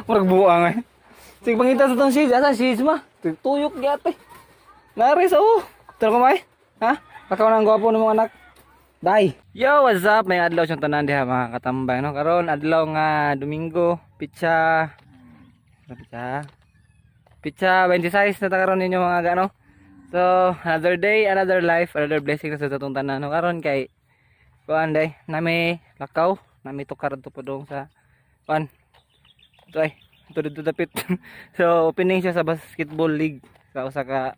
Murag buang eh. Sige, pangita sa tong shades. Asa shades ma? Tuyok gyat eh. Nari sa oh. Tara kumay. Ha? Kakaw na ang gwapo ng mga anak. Bye. Yo, what's up? May adlaw siyang tanan diha, mga katambay, no? Karon adlaw nga Domingo, pitsa. Ano pitsa? Pitsa 26 na ta karon ninyo mga gano. So, another day, another life, another blessing na sa atong tanan, no? Karon kay kuan day, nami lakaw, nami tukar adto padung sa kuan. Ito ay, ito dito dapit. So, opening siya sa basketball league sa usa ka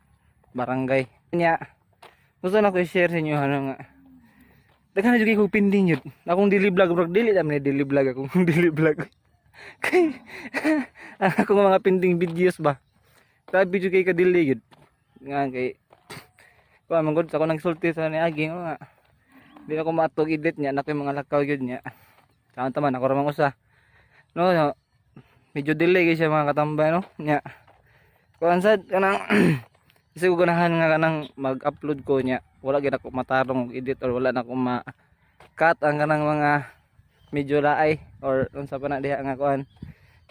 barangay. Nya, gusto na ko i-share sa inyo ano nga. Daghan na jud kay kog pending yun. Akong dili vlog, bro, dili naman ni dili vlog akong dili vlog. Kay ang akong mga pending videos ba. Grabe jud kay kadili yun. Nga kay kuan man gud sa ako nagsulti sa ni Agi nga. Di na ako maatog edit niya, na yung mga lakaw yun niya. Saan taman ako ra man usa. No, no, medyo delay kay siya, mga katambay, no. Nya. Kuan sad kanang kasi ko ganahan nga kanang mag-upload ko niya. Wala gid ako matarong og edit or wala na ako ma cut ang kanang mga medyo laay or unsa pa na diha nga kuan.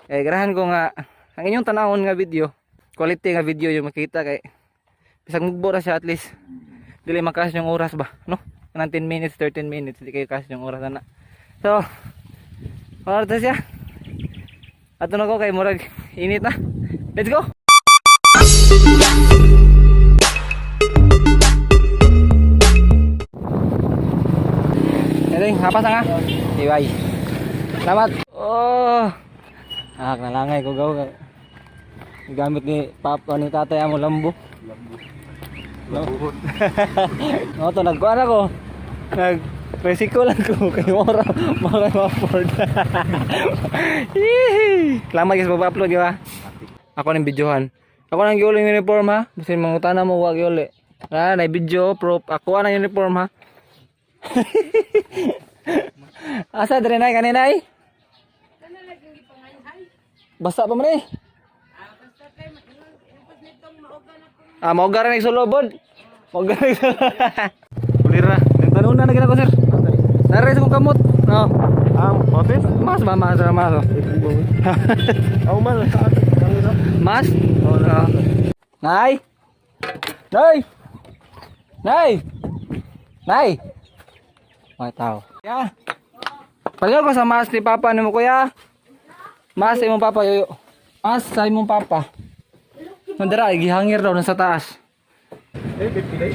Kay ganahan ko nga ang inyong tanawon nga video, quality nga video yung makita kay bisag mugbo ra siya, at least dili makas yung oras ba, no? Kanang 10 minutes, 13 minutes, di kayo kas yung oras ana. So, wala ta siya. Ato na ko kay murag init na. Let's go. Galing, hapas na nga. Iway. Salamat. Oh. Ah, nalangay ko gaw. Gamit ni papa ni tatay amo lambo. Lambo. No, to nagkuan ako. Nag resiko lang ko kay mora mora ma-afford. Yee! Salamat guys, pag-upload ba? Ako ning videohan. Ako nang giuli ng uniform ha. Bisin mangutana mo wa giuli. Na, na video proof. Ako ang uniform ha. Asa dire nay kanina ay? Basta pa man eh. Ah, mao gara na sulobod. Mao gara na. Kulira. Nang tanuna na gina ko, sir. Nare sa kong kamot. No. Ah, office? Mas ba mas mas. Ako man, sa atin. Mas? Oh, no. Nay. Nay. Nay. Nay. May tao. Ya. Paliw ko sa mas ni papa nimo, kuya. Mas sa imong papa yoyo. Mas sa imong papa. Nandara gihangir daw nasa taas. Eh, 50 day.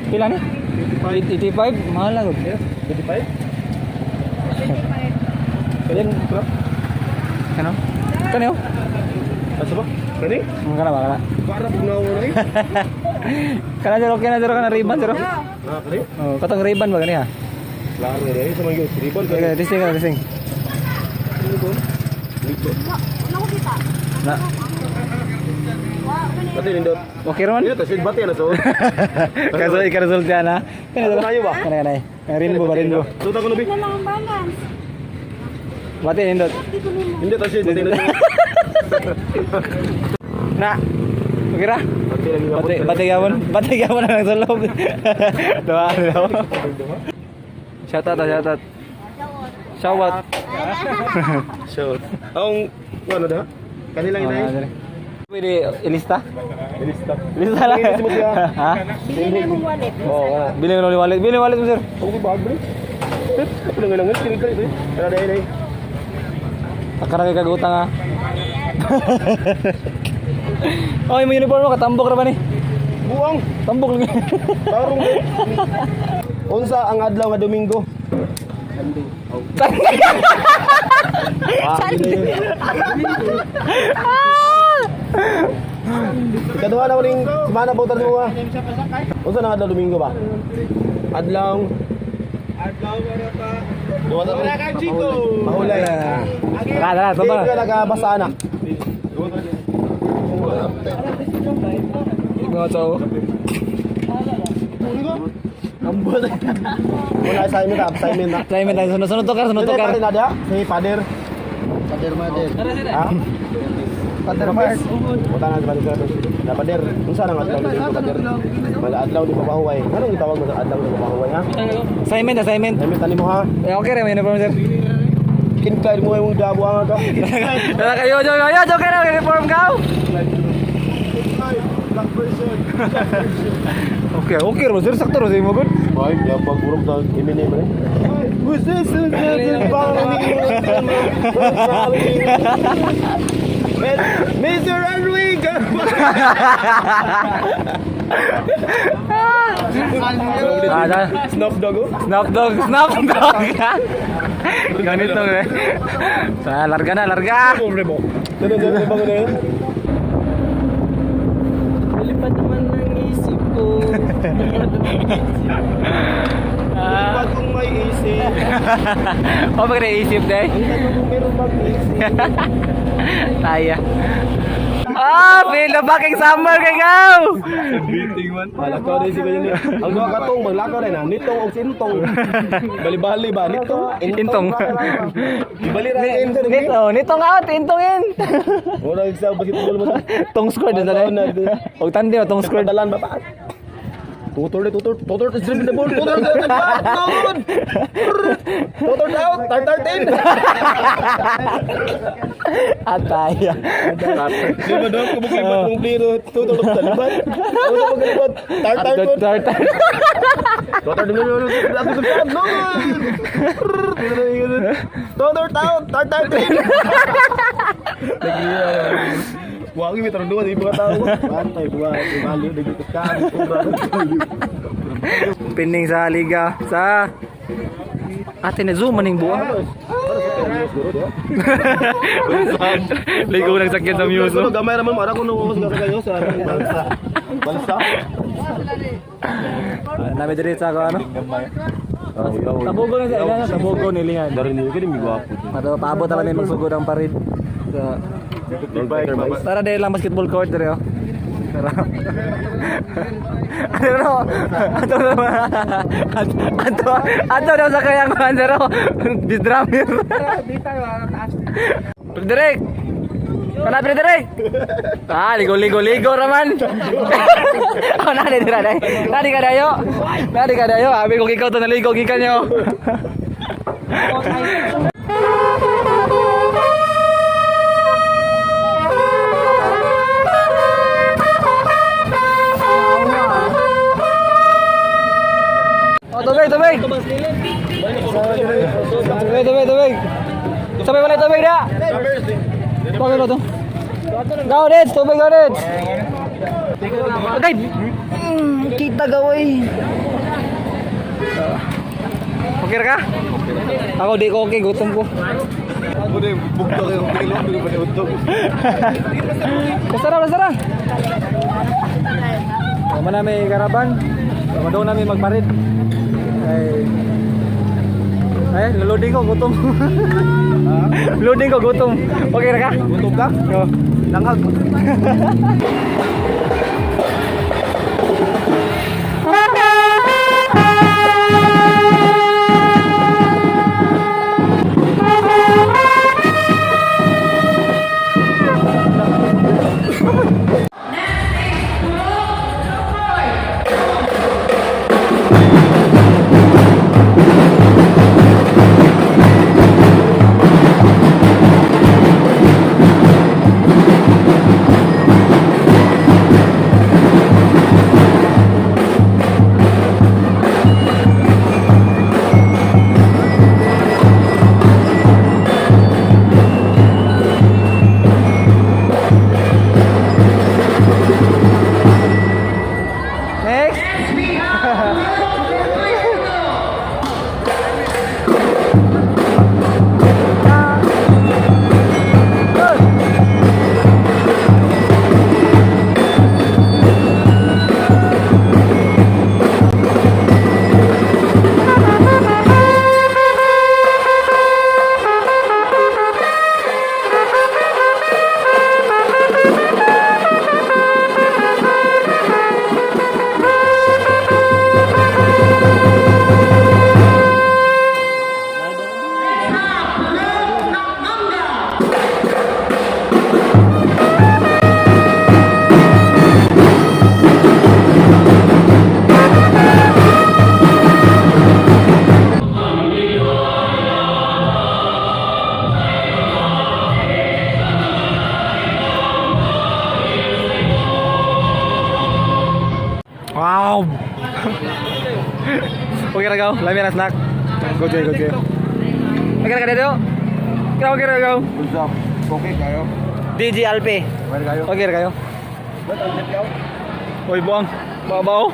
Pila ni? 85. 85 mahal na gud. 25? Kani? Kano? Kano? Asa ba? Kani? Ang kana ba kana? Para pugnaw na eh. Kana zero kana zero kana riban zero. Ah, kani? Oh, katong riban ba kani ha? Klaro na eh, sa mga ribbon. Okay, testing ka, testing. Dito. Na. Bati nindot. Okay raman? Dito tasid bati na so. Kaso ika-result yan ha. Kana Ano kayo ba? Kana kana. Rainbow ba rainbow? Tuta ko na bi. Bati nindot. Hindi tasid bati na. Na. Okay ra? Bati lagi Bati bati gawon. Bati gawon na lang sa loob. Doa doa. Shout out, shout out. Shout out. So, ang ano da? Kani lang inay. Pwede ilista? Ilista. Ilista lang. Ilista mo siya. Ha? Bili na mong wallet. Oo, nga. Bili mo ng wallet. Bili wallet mo, sir. Ako ba bag bro? Eh, lang lang kini kani eh. Tara dai dai. Akarang kay kagutang ha. Oy, may uniform mo katambok ra ba ni? Buang, Tambok lang. tarong eh. Unsa ang adlaw nga Domingo? Sunday. Ikaduha na ning semana ba mo ha? Unsa nang adlaw Domingo ba? Adlaw. Adlaw pa. Wala ka Chico. Mahulay. Tara, tara, Hindi tara. ka nagabasa na. Mga tao. Ambot. Wala assignment ha, assignment na. Assignment tayo. Sunod, sunod to kar, sunod to Sunod kar. to na dia. Si Pader. Pader Mader. Ha? Pader Mark. Punta na sa Pader. Na Pader. Unsa nang adlaw dito Pader? Wala adlaw di papahuway. Anong gitawag mo sa adlaw di papahuway ha? Assignment, assignment. Assignment tani mo ha. Eh, okay rin, may uniform, sir. Kin mo yung dabuan ka. Tara kayo, yo, yo, yo, joker na, uniform ka. Black person. Okay, sir, sakto ro sa imo gud. Ay, yabag urog na Eminem eh. Who's this? Who's this? Mr. Enrique! Ah, da. Snoop Dogg, oh. Snap dog, snap dog. Ganito eh. Sa larga na, larga. Pobre mo. Dito, dito, dito, dito. Lipad naman ng isip ko. Lipad kung may isip. O pag naisip day. Ang tanong kung meron bang isip. Taya. Ah, feel the fucking summer kay gaw. Malakaw din si Kuya. Ang mga katong, maglakaw rin ha. Nitong o sintong. Bali-bali ba? Nitong? Intong. Ibali ra kayo intong. Nito, nitong out, intong in. Mura sa basketball mo. Tong squared na na. Og tandi tong squared. Dalan ba pa? Tutor tutor tutor is dribbling the ball. Tutor tutor no good. Tutor out. Tar tar in. Ataya. Di ba daw kumuglibat mong player tutor sa libat. Tutor maglibat. Tar tar good. Tar tar. Tutor no good. Tutor out. Tar tar in. Wagi may tarong duwa di mga tao. Bantay buwa, bali dito ka. Pining sa liga sa Ate na zoom maning buwa. Ligo ng sakyan sa Muse. Pero gamay raman mara ko nung sa kayo sa balsa. Balsa. Nami diri sa ako ano? Tabugo na sa ilan, tabugo nilingan. Dari niyo kini mi gwapo. Mato paabot na kami magsugod ang parid. Sa Tara dahil lang basketball court dire oh. Tara. Ano no? Ato na Ato ato daw sa kayang pero disdrammer. Frederick. Kana Frederick. Ah, ligo ligo ligo raman. Oh, nani dira dai. Nani ka dayo. Nani ka dayo. Abi kung ikaw to naligo gikan nyo. Oh, tubig, tubig. Tubig, tubig, tubig. Sabay wala tubig na. Tubig na to. Go, Neds. Tubig, go, Neds. Okay. Kita gawin. Okay ra ka? Ako di ko okay, gutom ko. Bude bugto kayo kilo, di ko pa udtog. Basta ra, basta ra. Tama na may karaban. Tama daw namin magparid. Ay. Ay, loading ko gutom. Loading ko gutom. Okay ra ka? Gutom ka? Oo. Langhag. Okay ra gaw, lami na snack. Go Jay, go Jay. Okay ra ka dito? Okay ra gaw. What's up? Okay kayo. DJ Alpe. Where kayo? Okay ra kayo? Uy, buang. Babaw.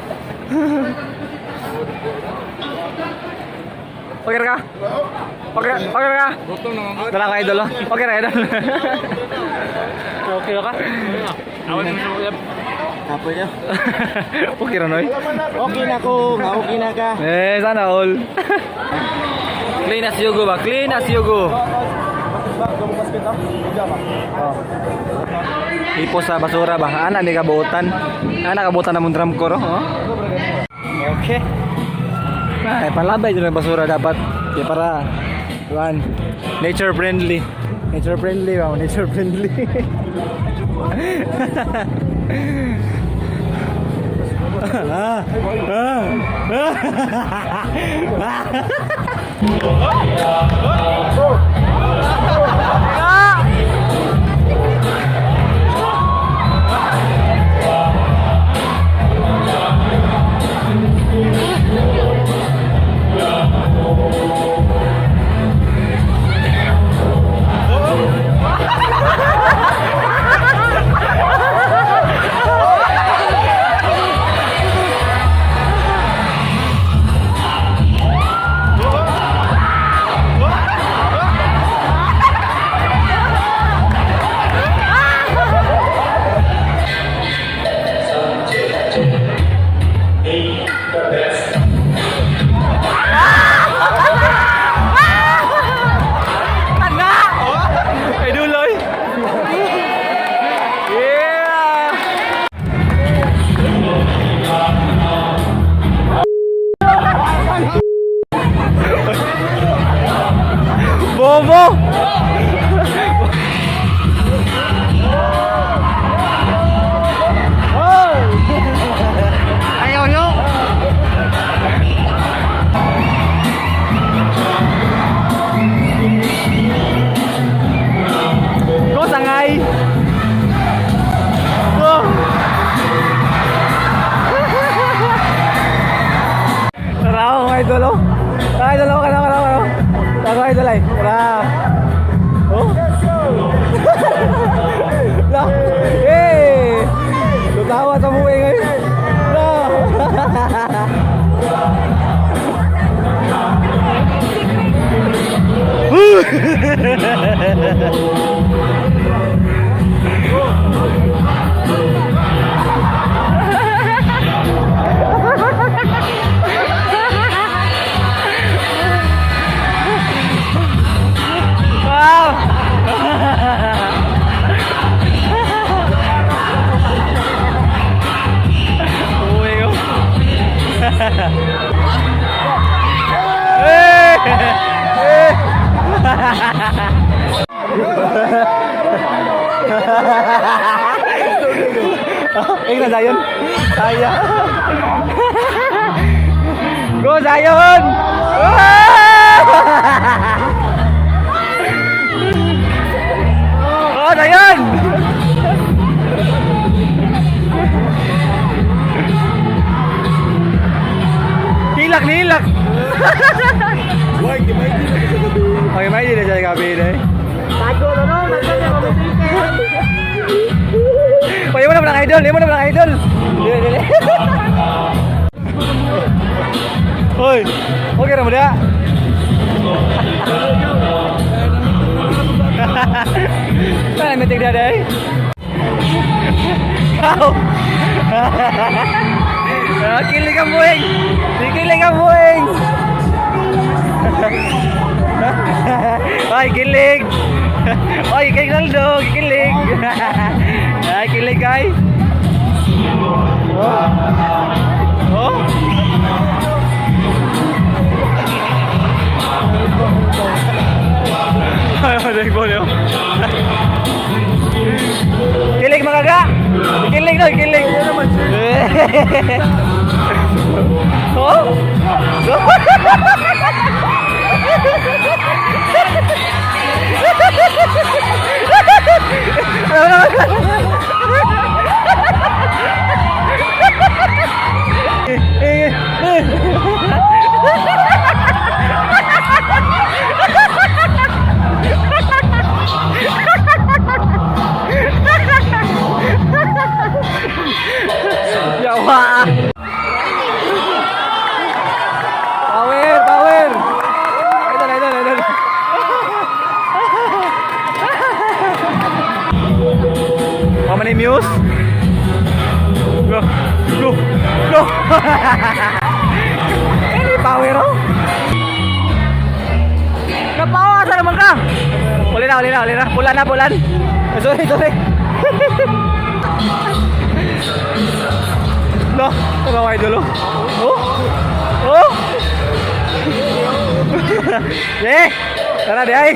Okay ra ka? Okay, okay ra ka? Dala ka idol, oh. Okay ra idol. Okay ka? Kapoy niya. Okay ra noy. Okay na ko, nga okay na ka. Eh, sana all. Clean as you go ba? Clean as you go. Ipo sa basura ba? Ana ni kabuotan. Ana kabuotan namong drum core, oh. Okay. Ay, palabay dyan ang basura dapat. Kaya para one, nature friendly. Nature friendly ba? Nature friendly. Ah, ah, ah. Ay, duloy. Yeah! Bobo! Ayaw nyo! Go sangay! Go! Tara ako mga idol oh. Tara idol oh, tara tara tara. Tara idol ay. Tara. Oh. La. Eh. Tutawa sa buhay ngayon. La. Wow! Uwi ko. Eh! Eh! Eh, na Zion. Saya. Go Zion! Ah! Oh, Zion! Hilak ni hilak. Why, di ba hindi na sa gabi? Okay, may di na siya gabi na eh. Hoy, mo na pala idol, mo na pala idol. Dili, dili. Hoy, okay ra mo dia. Mana meeting dia dai? Kau. Ah, kilig ang buhing. Kilig ang buhing. Ay, kilig. Ay, kay Naldo, kilig. Ay, kilig ay. Oh. Oh. Ay, madali ko niyo. Kilig mga ka. Kilig no, kilig. Oh? ni Muse. Go. Go. Go. Ini power oh. Napawa sa naman ka. Uli na, uli na, uli na. Pula na, pulan. Sorry, sorry. No, tumawa idol oh. Oh. Oh. Eh, tara di ay.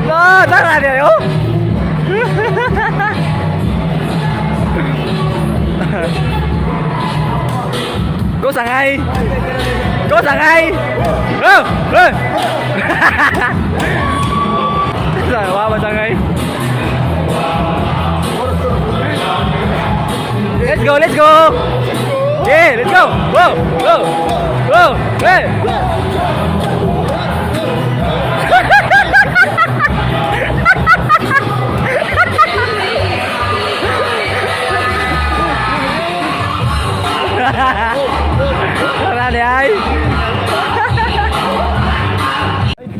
No, tara di ay oh. Go sangay. Go sangay. Go. Go. Wa ba sangay? Let's go, let's go. Yeah, let's go. Go, go. Go. Hey. Tara di ay.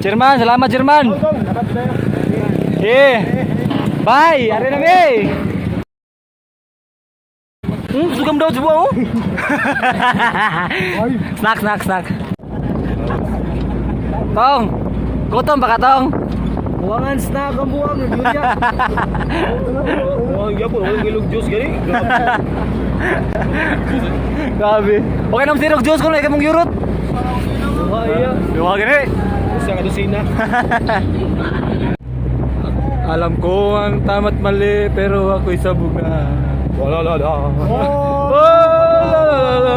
Jerman, salamat Jerman. Eh. Bye, are na mi. Sugam daw sebuah oh. Snack, snack, snack. Tong. Gutom ba ka, Tong? Buwangan snack ang buwang. Nagluya. Oh, gyapon, wala gilog juice gani. Grabe. Okay na sirog juice kung mong yurot. Buwa iya. Duha gani. Usa ka dosina. Alam ko ang tama't mali pero ako'y sabog na. Wala la la. Oh, la, la, la, la.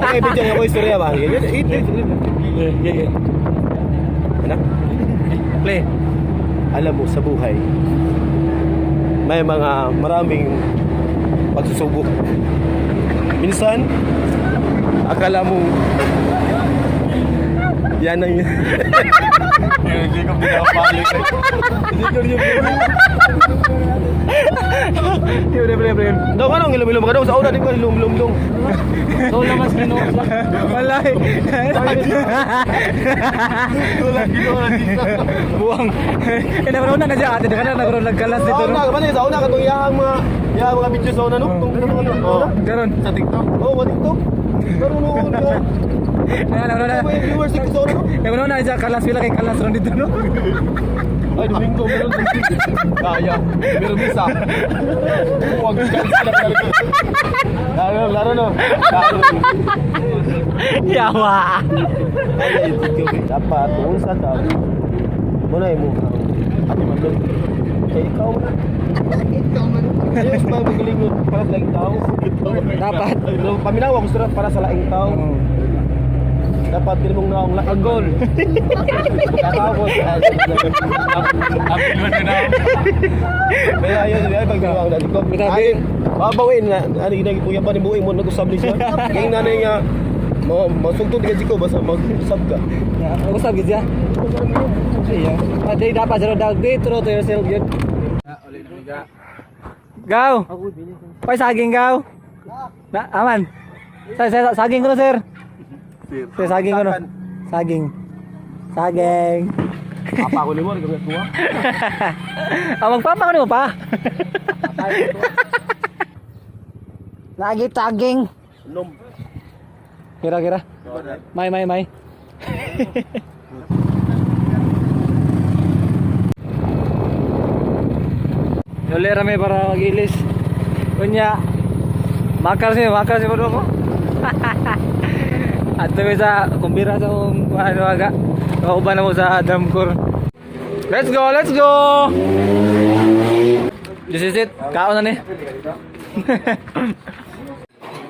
Okay, video ako istorya ba? Eat, eat. Yeah. Ano? Play. Alam mo sa buhay, may mga maraming pagsusubok. Minsan, akala mo yan ang hindi ko pinapalik. Hindi ko rin Pre, pre, pre. Daw ka nang ilom-ilom ka daw sa una di ko ilom-ilom dong. Ito lang mas ginoo. Walay. Buwang. Eh, nagkaroon na na siya ate. Nagkaroon na nagkaroon nagkalas dito. Sa No? una, bali sa una katong iyang mga video sa una no. Tong oh. Karon. Sa TikTok. Oh, wa TikTok. Karon no. Nagkaroon na. May viewers sa una no. Nagkaroon na siya kalas sila kay kalas ron dito no. Ay, Domingo, meron din. Kaya, meron isa. Huwag ka sila talaga. Laro, laro no. Laro. Yawa. Ay, dapat kung sa ka, muna mo. Ate Mandon. Kay ikaw man. Ikaw man. Ayos pa magaling para sa laing tao. Dapat. Pero paminaw gusto na para sa laing tao. Dapat din mong naong laking gol. Kakawot. Kaya ayun, ay pag ginawa ko dati ko. Grabe. Ay, babawin na ano ginag kuya pa ni buhay mo nag-usab ni siya. Kaya nanay nga mo masugtod ka ko basta mag-usab ka. Usap gid siya. Iya. Ate dapat zero dog be true to yourself yun. Gaw. Pay saging gaw. Na aman. Sa, sa, saging ko na sir. Sir, saging ko na. Saging. Saging. Apa ko nimo gamit ko. Ah, magpapa ko nimo pa. Lagi taging. Nom. Kira kira. May may may. Uli rami para magilis. Kunya makar sih bodoh ko. At may sa kumbira sa kung ano aga. Kauban na mo sa Damcor. Let's go, let's go. This is it. Kaon na ni.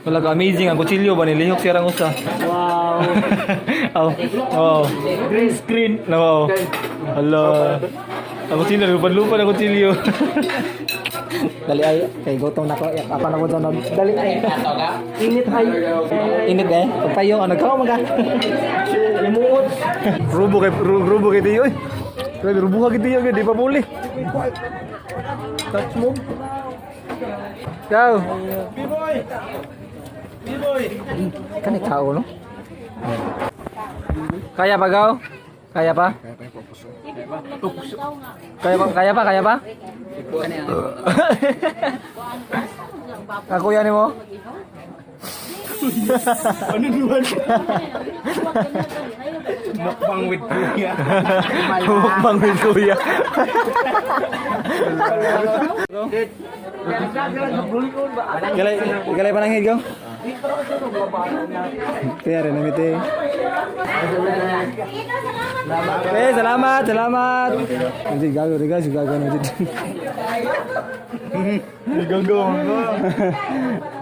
Wala ka amazing ang kutsilyo ba nilihok siya rang usa. Wow. Oh. Oh. Green screen. No. Hala. Ang kutsilyo, lupan-lupan ang kutsilyo. Dali ay, kay gutom na ko. Apa na ko dyan. Dali ay. Init ay. Init eh. Pagpayong ano ka maga. Imuot. Rubo kay rubo kay tiyo. Grabe rubo ka tiyo di pa muli. Touch mo. Go. B-boy! B-boy! Kani tao no? Kaya pa gaw? Kaya pa? Kaya pa? Kaya pa? Kaya pa? Kakuya ni mo? Ano naman? Mukbang with kuya. Mukbang with kuya. Galay, galay pa nang higaw. Kaya rin namite. Eh, salamat, salamat. Hindi gago, gago, gago na dito. Gago.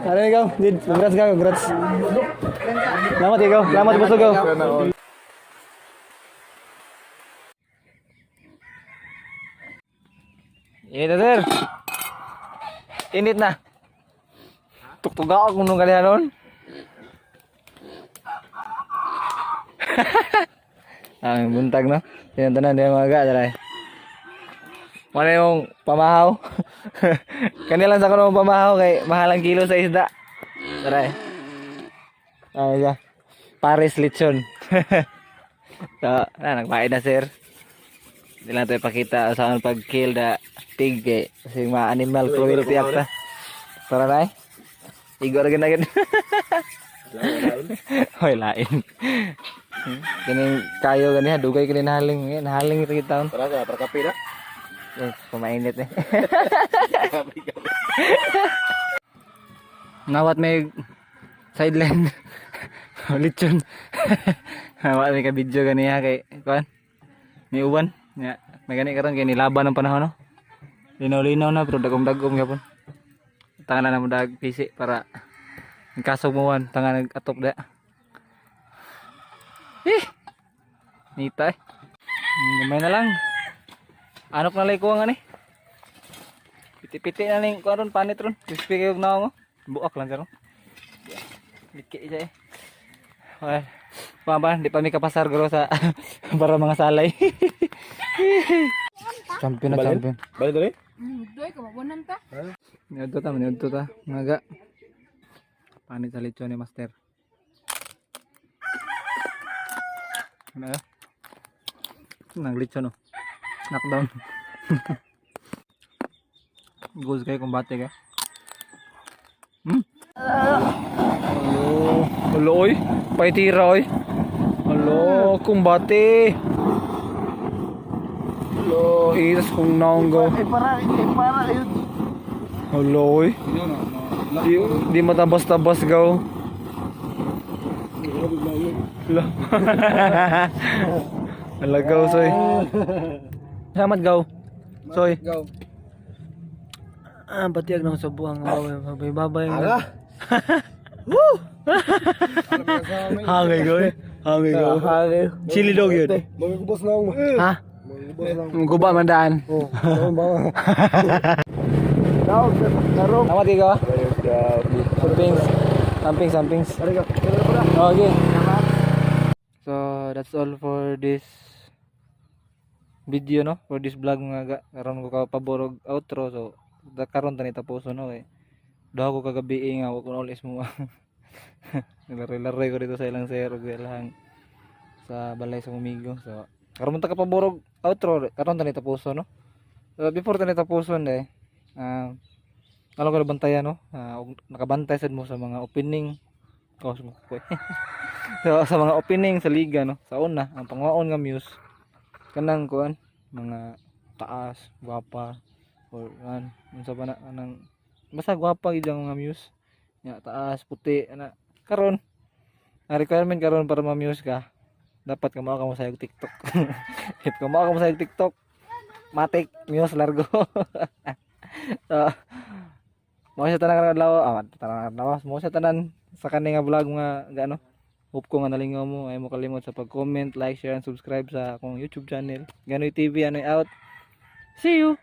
Ano ikaw? Did, congrats gago, congrats. Salamat ikaw, salamat busog gaw. Init na sir. Init na. Tuktuga ako nung kalihan nun. Ang buntag no. Tinatanan din mga ga daray. Wala yung pamahaw. Kanila sa kuno pamahaw kay mahal ang kilo sa isda. Daray. Ay ya. Pares lechon. So, na nagpaid na sir. Hindi lang tayo ipakita sa anong pag-kill da pig kay kasi mga animal cruelty act ta. Tara na eh. Igo ra gid. Hoy lain. Ganing kayo gani ha dugay kini nahaling nahaling ra taon. Tara ka, para kape na. Eh, kumainit eh. Nawat may sideline. Lechon. Nawat may ka-video ganiha kay kuan. May uwan. Ya, may gani karon kay nilaban ang panahon no. Linaw-linaw na pero dagom-dagom gyapon. Tanga na mo dag pisi para kasog mo wan tanga nag-atop da. Eh. Nita eh. Gamay na lang. Anok na lay kuwang ani. Piti-piti na ning kuan ron panit ron. Crispy kayo na ako. Buak lang karon. Liki siya eh. Okay. Pama, di pa mi kapasar gro sa para mga salay. Champion na champion. Balik dali? Doy ka mabunan ta. Niudto ta, niudto ta. Mga panit sa lechon ni master. Ano? Eh? Nang lechon oh. Knockdown. Goals kayo kumbate ka. Alo, alo oy. Paitira oy. Alo, kumbate. Alo, itas kong naonggo. Eh para, yun. Alo oy. Di, di matabas-tabas gaw. Alo. Alagaw soy. Salamat gaw. Soy. Go. Ah, patiag na sa buwang babay babay. Ara! Hangay ko eh. Hangay ko. Hangay. Chili dog yun. Mangubos na ako. Ha? Mangubos lang. Guba man daan. Oh, ba? Daw, karong. Salamat ikaw. Sampings. Sampings, sampings. Okay. So, that's all for this video no, for this vlog mga ga. Karon ko ka paborog outro so da karon tani tapuson no eh. Duha ko kagabi eh, nga wa ko na ulis mo. Laro-laro ko dito sa ilang sir ug ilang sa balay sa umigo. So, karon man ta ka paborog outro karon tani tapuson no. So, before tani tapuson eh ah alam ko na bantayan no. Ah, ug nakabantay sad mo sa mga opening ko ko. Eh. So, sa mga opening sa liga no, sa una ang pangwaon nga muse kanang kuan mga taas, gwapa or an unsa pa na kanang basta gwapa gid ang mga muse. Nya taas, puti ana. Karon ang requirement karon para ma-muse ka, dapat kamao ka mo sa TikTok. If kamao ka mo sa TikTok, matik muse largo. So, mo siya tanan karon adlaw, ah, tanan adlaw, mo siya tanan sa kani nga vlog mga gaano. Hope ko nga nalingaw mo, ay mo kalimot sa pag-comment, like, share, and subscribe sa akong YouTube channel. Ganoy TV, anoy out. See you!